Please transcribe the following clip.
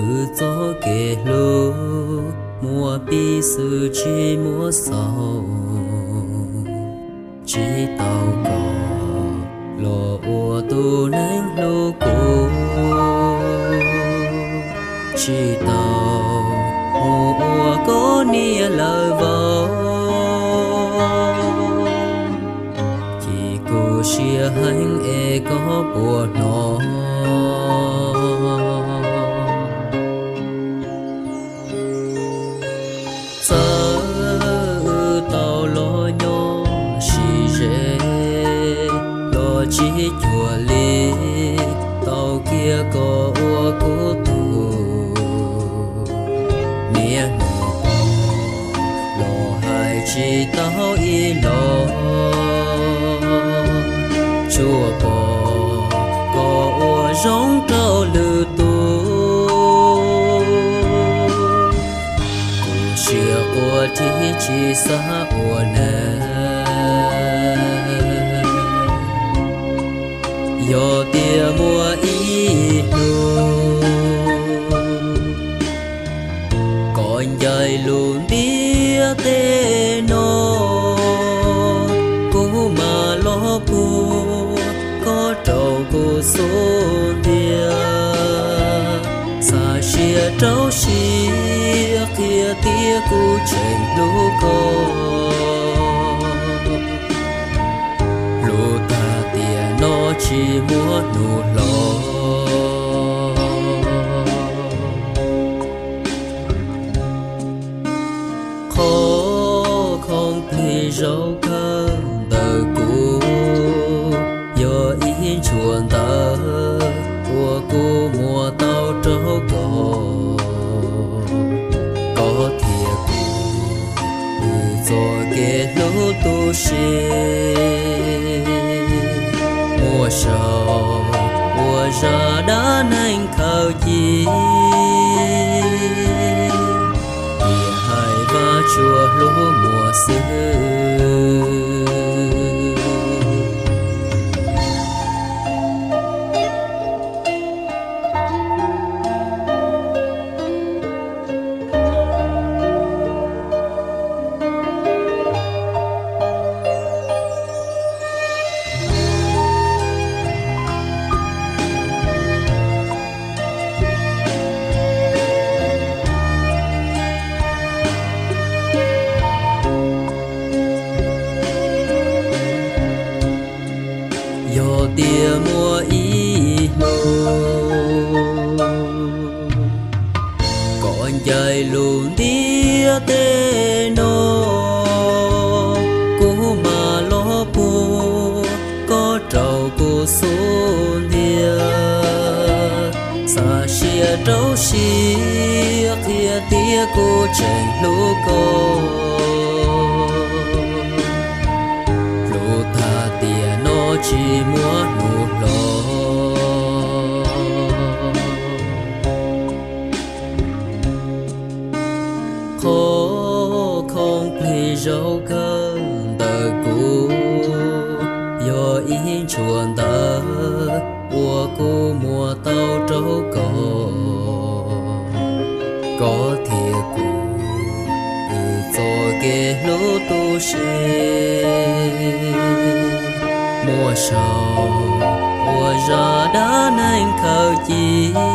Wb txoj kev hlub muaj pib xwb tsis muaj xaus, tsis tau koj los ua tus neeg hlub kuv, tsis tau mus ua koj niam lawm vauv. Chim kuv siab heev es koj puas hnov. Txawm wb tau los nyob sib ze los tsis cuag li, tau kiag koj ua kuv tug. Niaj hnub pom los hais tsis tau ib los, tsuas pom koj ua zoo rau lwm tus. Kuv siab quaj rhib tsis xav ua neeg. Yog tias muaj ib hnub koj ncaim lub ntiaj teb no, kuv mam los puag koj rau kuv xub ntiag. Xa sia rau siab qhia tias kuv tseem hlub koj. Hlub tag tiam no tsis muaj hnub hlo. Qhov khoom plig zaum kawg ntawm kuv yog ib ntshua ntawv uas kuv muab tau rau koj. Koj thiab kuv, wb txoj kev hlub tu siab, muaj saum ua zaj dab neeg khaws cia. Tias hais Vajtswv hlub muaj xwb. Yog tias muaj ib hnub koj ncaim lub ntiaj teb no, kuv mam los puag koj rau kuv xub ntiag. Xa sia rau siab qhia tias kuv tseem hlub koj. Hlub tag tiam no tsis muaj hnub hlo. Qhov khoom plig zaum kawg ntawm kuv yog ib ntshua ntawv uas kuv muab tau rau koj. Koj thiab kuv, wb txoj kev hlub tu siab, muaj saum ua zaj dab neeg khaws cia.